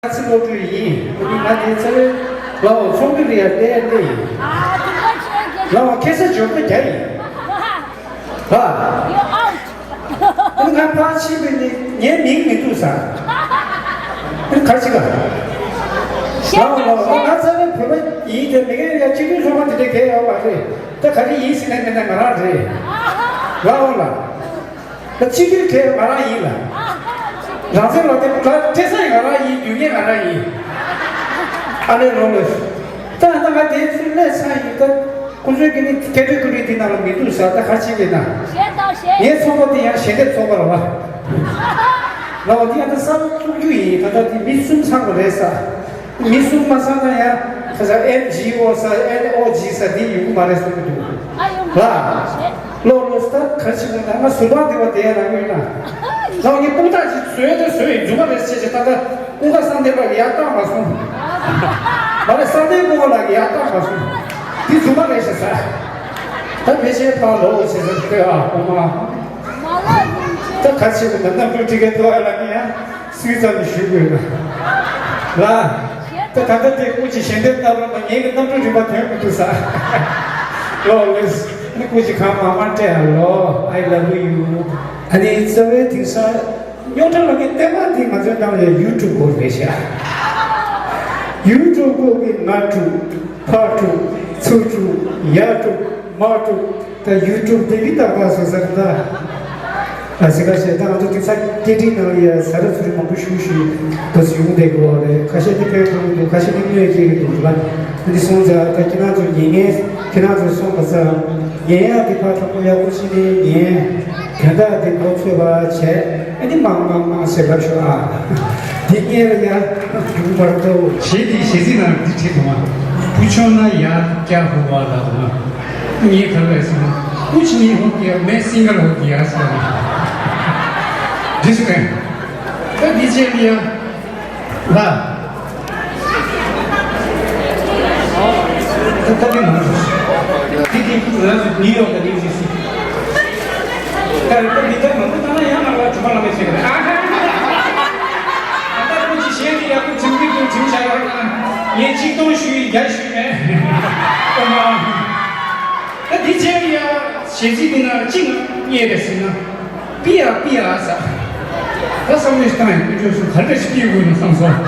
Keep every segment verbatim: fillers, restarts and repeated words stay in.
ཚིག་སློབ་ཕྲུག་ཡིན། ང་དེ་ཚེ་ལ་བ་ཚོང་གི་རེད་ཡ། ལྟས་ལྟས་ཡིན། ལ་བ་ཁེ་ས་འཇོག་པ་རྒྱ་ཡིན། ལ། ང་ཕར་ཕྱིན་པའི་ནི་ངའི་མིང་མི་འདུག་ས། ཁ་ཅིག་ལ། ལ་བ་ལ་བ་ང་ཚེ་ལ་བོད་པ་ཡིན་དེ་མི་ངན་ཡ་གཅིག་སྒྲིལ་ཚོགས་པ་དེ་འདྲ་གལ་ཡོད་མ་རེད། ད་ག་རེ་ཡིན་ཟེར་ན་མེད་ན་ང་རང་རེད། ལ་བ་ལ། ད་སྤྱི་འཐུས་དེ་ང་རང་ཡིན་ལ། རང་བཙན་ལག་དེབ་ད་སྤྲད་ས་ཡི་ང་རང་ཡིན། རྒྱུ་རྐྱེན་ང་རང་ཡིན། ཨ་ལས་རོགས་ལས། ད་ད་ང་དེ་ཚོ་གནས་ཚང་ཡིན། ད་ཁོ་ཚོའི་གི་ནི་ཀེ་ཊི་གོ་རི་དེ་ནང་ལ་མི་འདུག་ས། ད་ག་ཅི་བྱེད་ན། ཞེས་དང་ཞེས། ངའི་ཚོགས་པ་དེ་ཡང་ཞལ་འདེབས་ཚོགས་པ་རེད་བ། ལ་བ་དེ་ཡང་ད་གསར་པ་བཙུགས་རྒྱུ་ཡིན། ད་ད་དེ་མི་གསུམ་ཚང་བ་རེད་ས། མི་གསུམ་མ་ཚང་ན་ཡང་ཁ་ས་ཨེན་ཇི་ཨོ་ས་ཨེན་ཨོ་ཇི་ས་དེ་ཡོང་གི་མ་རེད་བསམ་གི་འདུག་ཨ་ཡོང་། ལ། ལོ་ལོ་སྟ་ག་ཅི་མོ་ན་ང་ཟུར་པ་དེ་བ་དེ་ཡང་རང་ཡོད་ན། ལ་ངའི་དཔུང་རྟགས་ཅིག་བཟོས་ཏེ་བཟོས་ཡིན། རྫུན་མ་རེད་ཟེར་ཅེས་ད་ལྟ་ཀུན་དགའ་བསམ་གཏན་པ་གི་ཡར་བཏང་མ་སོང་། མ་རེད། བསམ་གཏན་ཀུན་དགའ་ལགས་ཀྱི་ཡར་བཏང་མ་སོང་། འདི་རྫུན་མ་རེད་ཤག་ས། ད་ཕལ་ཆེར་ཕར་ལོག་བྱེད་ས་ཁོས་ཨ་ཁོ་མ། ད་ག་ཅི་མོ་ན་རྣམ་གྲོལ་ཁྲི་ཀའི་ཏོ་ཨ་ལ་ནི་ཡང་། སུས་ཙམ་ཞུ་དགོས་ན། ལ། ད་ད་ལྟ་དེ་ཀུན་གྱིས་ཞལ་འདེབས་བཏབ་རོགས་གནང་། ངེད་ཀྱི་རྣམ་གྲོལ་རིམ་པ་ཐོན་མི་འདུག་ས། ལོ་ལེས། ནི་ཀུན་གྱིས་གང་མང་མང་སྤྲད་ཨ་ལོ། I love you། ཨ་ནི་རྩ་བའི་དེང་སང་རྙོག་དྲ་ལ་གི་ལྟད་མ་འདི་ང་ཚོའི་ནང་ལ་ཡ་ཡུ་ཊུབ་སྐོར་རེད་ཤག་ཡུ་ཊུབ་སྐོར་གི་ང་ཊུབ། ཕ་ཊུབ། ཚུ་ཊུབ། ཡ་ཊུབ། མ་ཊུབ། ད་ཡུ་ཊུབ་དེ་གི་ཏག་ཏག་བཟོ་ས་རེད་ད། ཨ་ཟི་ཁ་ཤས་ད་ང་ཚོ་དེ་ཚ་སྐད་འཕྲིན་ནང་ཡ་ཟ་ར་ཚུ་རི་མང་པོ་ཞུ་ཞུ་དུ་ཡོང་བསྡད་དགོས་པ་རེད། ཁ་ཤས་དེ་ཕན་ཐོགས་འདུག་ཁ་ཤས་དེ་གནོད་སྐྱེལ་གི་འདུག་ལ། འདི་སོང་ཙང་ད་ཁྱེད་རང་ཚོ་ཉན་ངེས། ཁྱེད་རང་ཚོ་སོང་བ་ཙང་ཉན་ཡག་དེ་ཕར་དྲང་པོ་ཡག་པོ་ཞིག་ནས་ཉན། དོན་དག་དེ་མགོ་ཚོས་པ་བྱས། ཨ་ནི་མང་མང་མང་ཟེར་ལབ་ཤོག་ཨ། དེ་སྔོན་ལ་ཡ་ཡོང་བར་དུ། གཞས་དེའི་གཞས་ཚིག་ནང་འདི་བྲིས་འདུག་མ། पूछो ना यार क्या हुआ ལབ་འདུག་མ། ངས་ག་རེ་ཟེར་ན། कुछ नहीं हो गया, मैं सिंगल हो गया ཟེར་ནས། འདི་སུ་གན། ད་འདི་བྱས་ནས་ཡ། ལ། ད་ལྟ་གི་མང་ཚོགས། འདི་གི་ང་ཚོ་ནིའུ་ཡོག་དང་ནིའུ་ཇར་སི། ད་རེས་ད་མི་ཚང་མང་པོ་བཏང་ན་ཡང་ང་ལ་གྲུ་པ་ལ་མེད་ཟེར་གི་རེད། ཨ་ཧ་ཧ་ཧ། ད་ཁོ་ཅི་བཤད་ནི་ཡག་པོ་ཁྲིམས་ཀྱི་དུ་ཁྲིམས་བྱ་བར་ན་ངས་ཆིག་སྟོང་ཞུས་ཡིན་བརྒྱ་ཞུས་མེད། ཨོ་མ། ད་འདི་བྱས་ཡ་གཞས་ཚིག་འདི་ན་གཅིག་ན་རྙེད་རེད་ཟེར་ན། པི་ཡ་པི་ཡ་ཟ། ད་བསམ་བློ་ཞིག་བཏང་ཡིན། དཀོན་མཆོག་གསུམ་ག་འདྲ་ཞིག་སྐྱེ་དགོས་ན་བསམ་སོང་།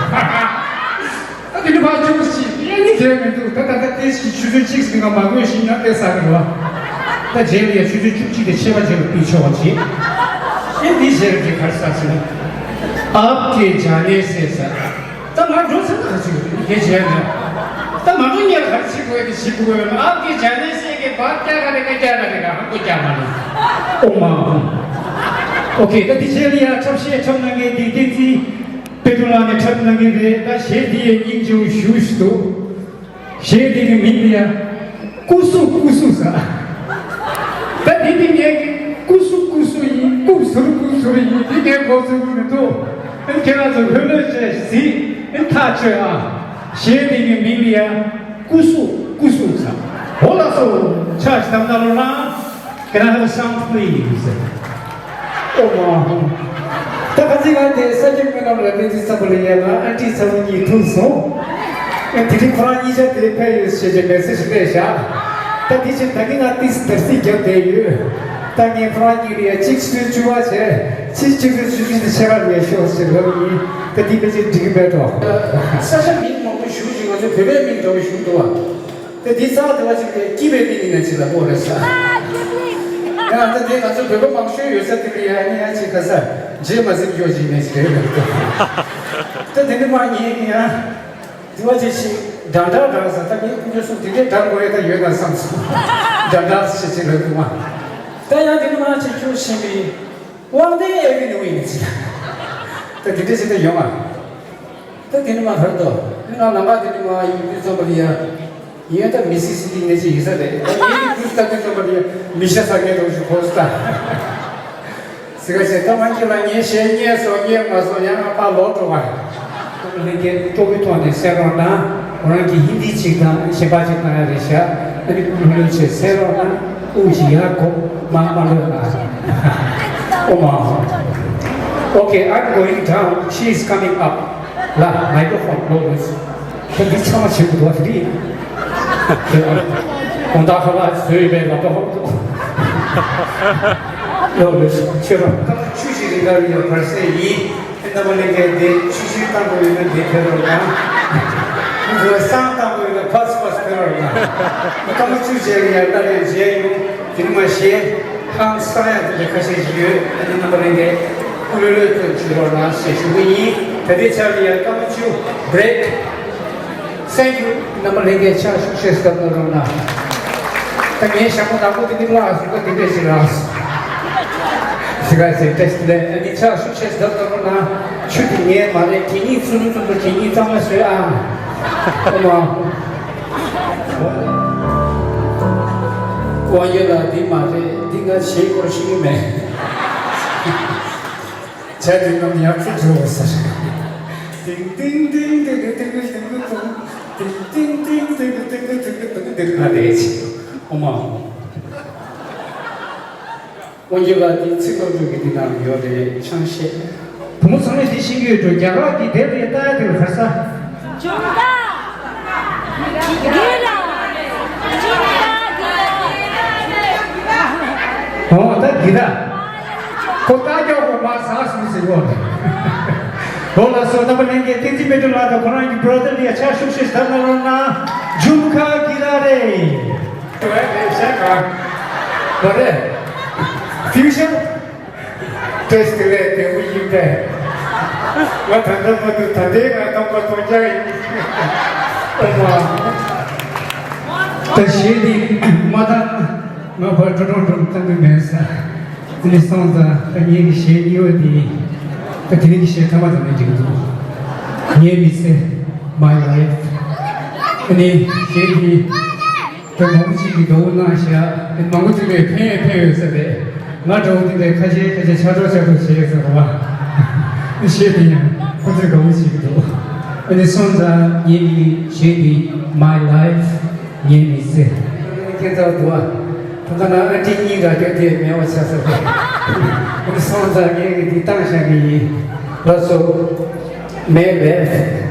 ད་དེ་ནི་ཕར་ཅུང་ཞིག་གཡས་ནི་བྱས་མི་འདུག་ད་ད་ལྟ་དེ་ཞིག་ཆུ་ཚོད་གཅིག་ཟིན་ག་མ་དགོས་ཤིག་ཉག་དེ་ཟ་གི་རེད་བ། ད་རྗེས་ལ་ཡ་ཆུ་ཚོད་བཅུ་གཅིག་དང་ཕྱེད་ཀ་རྗེས་ལ་ཕུད་ཆོག་པ་བྱེད། ཨེ་འདི་ཟེར་གི་གར་ས་ཟེར་ན། आपके जाने से ཟ། ད་ང་འགྲོ་ཚར་ན་ག་ཚོད་ཡོད་རེད་ངས་བྱས་ན། ད་མ་འགྲོ་ཉེར་ག་ཚིག་དགོས་ཀྱི་ཞིག་དགོས་ན། आपके जाने से के बाद क्या करेगा, क्या करेगा, हमको क्या मालूम। ཨོ་མ་ཧོ། ཨོ་ཁེ། ད་དེ་བྱས་ལ་ཡ་འཁྲབ་གཞས་འཁྲབ་གནང་མཁན་དེ་བསྟན་འཛིན་དཔལ་སྒྲོན་ལགས་ནས་འཁྲབ་གནང་མཁན་རེད། ད་གཞས་དེ་ཡི་སྙིང་རྗེ་བོ་ཞུ་ཞུ་འདུག་གཞས་དེ་གི་མིང་ལ་ཡ། ཀུ་སུ་ཀུ་སུ་ཟ། ད་འདི་འདི་ངས་ཀྱི་ཀུ་སུ་ཀུ་སུ་ཡིན། ཀུ་ཟུར་ཀུ་ཟུར་ཡིན། འདི་ངས་གོ་ཚོད་མི་འདུག་ཨ་ནི་ཁྱེད་རང་ཚོ་ལྷོད་ལྷོད་བྱས་གཟིགས། ཨ་ནི་ཐག་ཆོད་ཨ། གཞས་འདི་གི་མིང་ལ་ཡ་ཀུ་སུ་ཀུ་སུ་ཟ། འོ་ལགས་སོ། ཕྱག་ཞིག་བསྣམས་ན་རོགས་གནང་། Can I have a sound, please? ཨོ་མ་ཧོ། ད་ཁ་ཚིག་ང་དེ་ས་སྐྱ་སྨོན་ལམ་རབ་གནས་འདི་ཚ་པོ་ལ་ཡ་ང་ཨན་ཊི་ཚ་བོ་གཉིས་ཐུག་སོང་། ཨ་དེ་རིང་ཁོ་རང་གཉིས་ཆ་དེ་ཕེབས་ཡོད་ཞེས་ཀྱི་མེ་སེ་ཇི་སླེབས་བཞག་ད་དེ་ཕྱིར་ད་གིན་ང་ཏིས་དར་སིག་བརྒྱབ་བསྡད་ཡོད། ད་ངས་ཁོ་རང་གཉིས་ལ་ཡ་གཅིག་སུས་བཅུ་བ་བྱས། ཕྱིས་གཅིག་སུས་བཅུ་བཅུ་དེ་ཕྱེད་ཀ་ལ་ཡ་ཤོག་ཞེས་ལབ་ཡིན། ད་དེ་ཕལ་ཆེར་འགྲིག་གི་མེད་འགྲོ། ས་ཆ་མིང་མང་པོ་ཞུ་ཞིག་ང་ཚོ་བོད་པའི་མིང་འདྲ་བོ་ཞུ་འདུག་བ། དེ་འདི་རྩ་བ་དེ་བ་ཅིག་ལས་སྐྱིད་པའི་མི་ཡིན་ན་ཅིག་ལ་གོ་རེད་ས། ཡང་ད་དེ་ང་ཚོ་བོད་པ་མང་ཤོས་ཡོད་ས་དེ་ལ་ཡ་ནི་ཡ་ཅིག་ག་ས་རྗེས་མ་ཟིན་ཡོད་ཅིག་ནས་ཅིག་རེད་རེད་དོ། ད་དེ་ནི་མ་ཉེས་ནི་ཡ། དེ་བ་ཅིག་ཞིག་འདྲ་འདྲ་འདྲ་ས་ད་ངས་ཀུན་སྤྱོད་སོགས་དེ་འདྲའི་འདྲ་དགོས་ཡ་ད་ཡོད་ན་བསམ་སོང་། འདྲ་འདྲ་ཞིག་ཅིག་ལ་དུ་མ། ད་ཡང་དེ་ནི་མ་ཅིག་ཁྱོད་ཤེས་པའི་དབང་ལྡན་ཨེ་བི་ནི་ཝི་ནི་ཅིག་ད་དེ་འདྲ་ཞིག་ད་ཡོང་ཨ། ད་དེ་ནི་མ་ཧར་དོ། དེ་ང་ནང་པ་དེ་ནི་མ་ཡིན་དུས་ཙམ་པ་ལ་ཡ། ཡིན་ད་མི་སི་སི་ཏི་ནས་ཅི་ཡིན་ས་རེད། ད་ངའི་དུས་ད་དུས་ཙམ་པ་ལ་ཡ་མི་ཤ་ས་ངས་དོགས་ཤིག་གོ་ས་ད། སི་ཁ་ཤས་ད་མ་ཁྱེད་ལ་ངས་བཤད་ཉན་སོང་ཉན་མ་སོང་ཡང་ང་ཕར་ལོག་འགྲོ་བ། ལྷན་རྒྱས་སྤྲོ་པོའི་ཐོག་ནས་གསན་རོགས་གནང་། ཁོ་རང་གིས་ཧིན་དི་གཅིག་དང་གཞན་པ་གཅིག་གནང་ཡ་རེད་ཤག་ཨ་ནི་ཀུན་ལྷོད་བྱས་གསན་རོགས་གནང་། དབུགས་ཅིག་ཡར་འགོ། མར་མ་ལྷོད་ན། ཨོ་མ་ཧོ། Okay, I'm going down. She is coming up. ལ་མའི་ཀྲོ་ཕོན་ལོག་ལུས། ཁྱོད་འདི་ཚང་མ་བྱེད་དགོས་འདུག་བ་དེ་རེད། དགོང་དག་ཁ་ལག་བཟོས་ཡོད་པའི་ལག་པ་ཧོབ་འདུག་ལོག་ལུས་ཁྱོད་རང་སྐར་མ་བཅུ་ཞིག་རིང་ག་རུ་ཡོད་བར་སེ་ཡིན། ཨེ་རྣམ་པ་ལྷན་རྒྱས་དེ་ཆུ་ཤུལ་བཏང་དགོས་ཡོད་ན་དེ་ཕེབས་རོགས་གནང་། ཁོ་ཚོས་བསང་བཏང་དགོས་ཡོད་ན་ཕར་ཚུར་ཕར་ཕེབས་རོགས་གནང་། སྐར་མ་བཅུ་རྗེས་ལ་ཡང་སླར་ཡང་མཇལ་ཡོང་། དེ་ནི་མ་ཤེས། ཧང་སང་ཡང་དེ་འདྲ་ཁ་ཤས་ཤིག་ཡོད། ཨ་ནི་རྣམ་པ་ལྷན་རྒྱས་སྐུ་ལྷོད་ལྷོད་དུ་བྱུང་རོགས་གནང་ཞེས་ཞུ་གི་ཡིན། ད་ལྟའི་ཆར་ལ་ཡང་སྐར་མ་བཅུ་བྷི་རེག། Thank you། རྣམ་པ་ལྷན་རྒྱས་ཕྱག་ཤུགས་ཆེ་བརྡབ་གནང་རོགས་གནང་། ད་ངའི་ཞྭ་མོ་ནག་པོ་དེ་ནི་བརླག་སོང་། ད་དེ་འདྲས་ཞིག་རག་སོང་། ཟི་ག་ཟེར་ཏེ་ལས། ཨ་ནི་ཕྱག་ཤུགས་ཆེ་བརྡབ་གནང་རོགས་གནང་། ཆུ་དེ་ངའི་མ་རེད། གད་སྙིགས་ཚུ་ནུ་ཚུ་ནུ་གད་སྙིགས་གཙང་མ་བཟོས་ཨ། ཨོ་མ། དབང་རྒྱལ་ལགས། འདི་མ་རེད། འདི་ང་བྱེད་སྐོར་ཤེས་ཀྱི་མེད། བྱ་དེ་རྣམས་ཡག་པོ་འགྲོ་ཟེར། ཏིང་ཏིང་ཏིང་ཏིང་ཏིང་ཏིང་ཏིང་ཏིང་ཏིང་ཏིང་ཏིང་ཏིང་ཏིང་ཏིང་ཏིང་ཏིང་ཏིང་ཏིང་། ཨོ་མ། དབང་རྒྱལ་ལགས། འདི་ཚིག་ཐོག་ཐོག་གི་འདི་ནང་ཡོད་རེད། ཆང་བཤད། བུ་མོ་ཚང་མས་འདི་ཤེས་ཀྱི་ཡོད་འགྲོ། རྒྱ་གར་གྱི་དེབ་རེ་ལྟ་ཡ་དེ་ལ་གར་ས། ཇུམ་ག། གྷི་ར། ཇུམ་ག་གྷི་ར། ཨོ་ད་གྷི་ར། ཁོ་ལྟ་རྒྱག་གོ་མ་ཟ་སུ་ཟེར་གོ། འོ་ལགས་སོ། རྣམ་པ་ལྷན་རྒྱས་བསྟན་འཛིན་མེ་སྒྲོན་ལགས་དང་ཁོ་རང་གི་བྷ་ར་དར་ལ་ཡ་ཕྱག་ཤུགས་ཆེ་བརྡབ་གནང་རོགས་གནང་། ཇུམ་ག་གྷི་ར་རེད། ཝེ་རེ་ཤ་ག་ག་རེ། ཕིའུ་ཤན་ཏེ་སི་ལས་དེ་བུ་ཡིན་པས། ང་ད་ལྟ་མ་འདུག་ད་ལྟའི་ང་རྣམ་པ་སྟོང་རྐྱང་ཡིན། ཨོ་མ། ད་གཞས་འདི་མ་བཏང་ན་ང་ཕར་འགྲོ་འགྲོ་འགྲོ་བཏང་གི་མེད་ས། དེ་ནས་སོང་ཙང་ད་ངེད་ཀྱི་གཞས་གཉིས་པ་འདི། ད་དེ་རིང་གི་གཞས་ཐ་མ་དང་ནི་འགྲིག་འདུག་ངའི་མི་ཚེ། My life། ཨ་ནི་གཞས་འདི། ད་མང་པོ་ཅིག་གིས་དགའ་བོ་གནང་བཞག་ཨ་ནི་མང་པོ་ཅིག་ལ་ཕན་ཡང་ཕན་ཡོད་ས་རེད། ང་འདྲ་བོ་འདི་འདྲའི་ཁ་ཤས་ཁ་ཤས་ཆ་འགྲོ་ཆ་འགྲོ་བྱེད་ཡོད་ས་རེད་བ། ཨ་ནི་གཞས་འདི་ཡང་ཁོ་ཚོས་དགའ་བོ་བྱེད་ཀྱི་འདུག་ཨ་ནི་སོང་ཙང་ངེད་ཀྱི་གཞས་འདི། My life། ངའི་མི་ཚེ། ཁྱེད་ཚོ་འདུག་བ། ད་ལྟ་ང་ཨ་ཏི་གཉིས་ར་སྐྱོ་དེ་མེད་པ་ཆགས་སོང་། ཨ་ནི་སོང་ཙང་ངེད་ཀྱིས་འདི་བཏང་བཞག་གི་ཡིན། ལགས་སོ། མེ་ལེབ།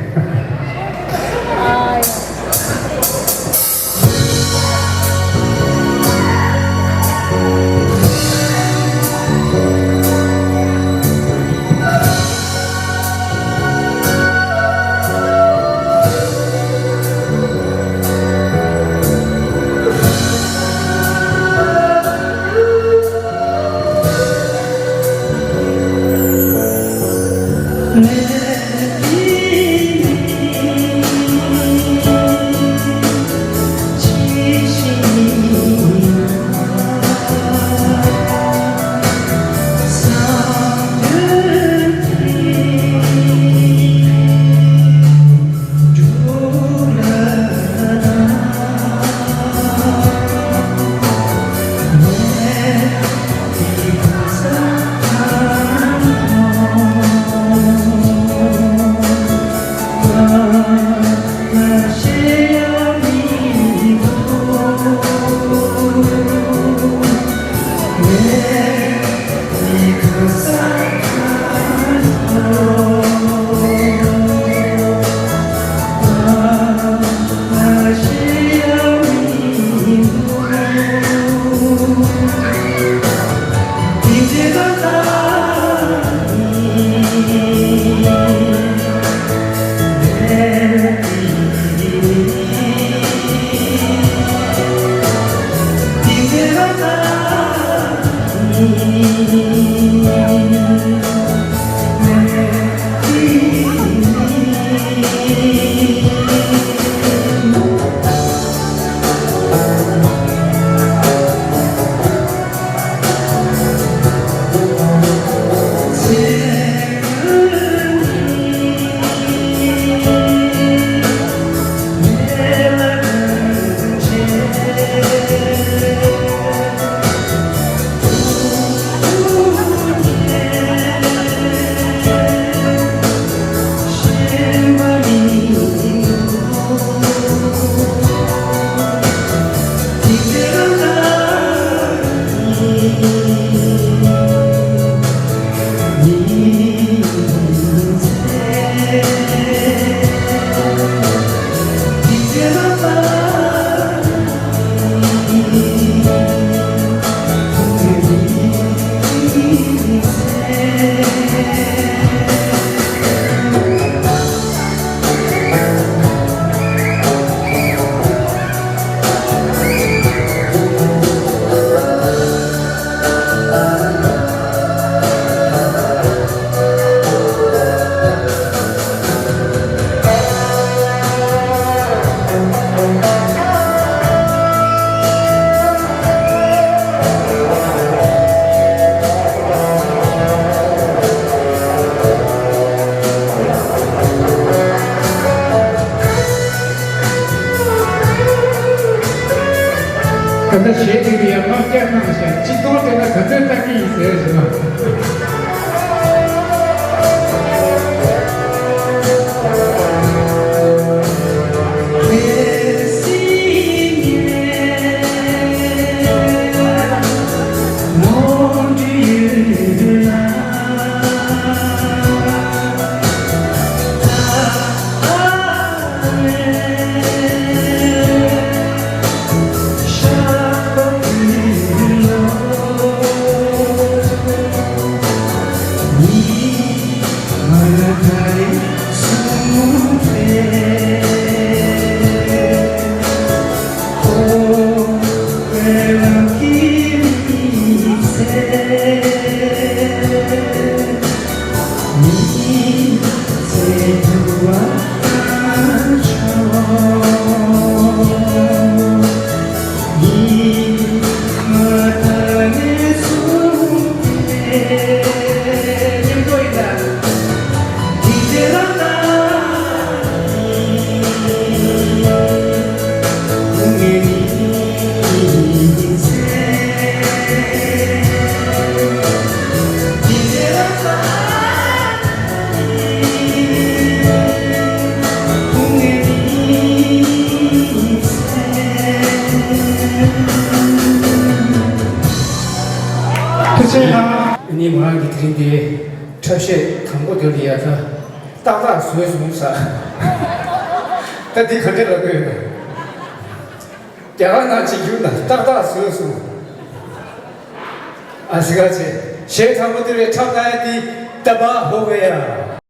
ད་ལྟ་གཞས་དེ་ལ་ཡང་དམག་རྒྱག་གནང་ཤག་གཅིག་སྟོང་སྤྲད་ན་ག་ཚོད་བཏང་གི་ཡིན་ཟེར་ཟེར་ན། ཐུགས་རྗེ་གནང་། ཨ་ནི་མོ་རང་གི་དེ་རིང་འདི་འཁྲབ་གཞས་དང་པོ་དེ་ལ་ཡ་ད་ཏག་ཏག་བཟོས་སོང་ས། ད་འདི་ག་འདྲ་ལབ་དགོས་ཡོད་ན། རྒྱ་གར་ནང་ཅིག་བསྒྱུར་ན་ཏག་ཏག་བཟོས་སོང་། ཨ་སི་ཀ་ཆེ། གཞས་དང་པོ་དེ་ལ་འཁྲབ་གནང་ཡ་དེ་ཏ་བ་ཧོ་ཝེ་ཡ།